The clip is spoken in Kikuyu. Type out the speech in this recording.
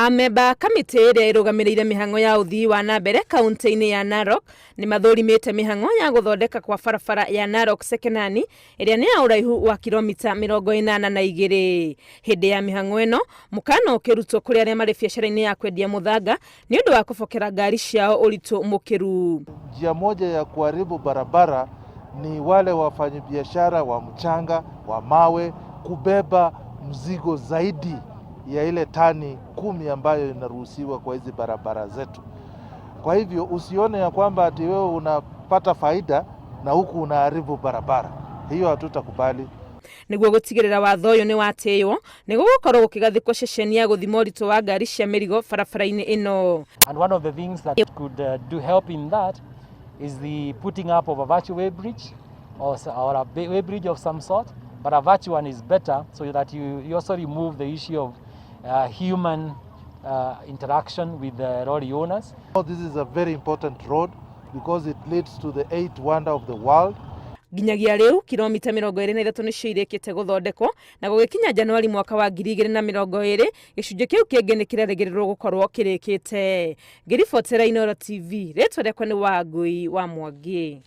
Amemba a kamĩtĩ ĩrĩa ĩrũgamĩrĩire mĩhang'o ya ũthii wa na mbere kaunti-inĩ ya Narok nĩ mathũrimĩte mĩhang'o ya gũthondeka kwa barabara ya Narok Sekenani ĩrĩa nĩ ya ũraihu wa kilomita 82. Hĩndĩ ya mĩhang'o ĩno, mũkana ũkĩrutwo kũrĩ arĩa marĩ biacara-inĩ ya kwendia mũthanga nĩ ũndũ wa kũbokera ngari ciao ũritũ mũkĩru. Njia moja ya kuharibu barabara ni wale wafanyabiashara wa mchanga wa mawe kubeba mzigo zaidi ya ile tani 10 ambayo inaruhusiwa kwa hizi barabara zetu. Kwa hivyo usione ya kwamba ati wewe unapata faida na huku unaharibu barabara. Hiyo hatutakubali. Nĩguo gũtigĩrĩra watho ũyũ nĩ watĩĩo, nĩ gũgũkorwo gũkĩgathĩkwo ceceni ya gũthima ũritũ wa ngari cia mĩrigo barabara-inĩ ĩno. And one of the things that could do help in that is the putting up of a virtual weighbridge or a weighbridge of some sort, but a virtual one is better so that you also remove the issue of human interaction with the lorry owners. This is a very important road because it leads to the eighth wonder of the world. Nginyagia rĩu kilomita 23 nĩcio irĩkĩte gũthondekwo na gũgĩkinya Januari mwaka wa 2020 gĩcunjĩ kĩu kĩngĩ nĩ kĩrerĩgĩrĩrwo gũkorwo kĩrĩkĩte. Ngĩribotera Inooro TV, rĩtwa rĩakwa nĩ Wangui wa Mwangi.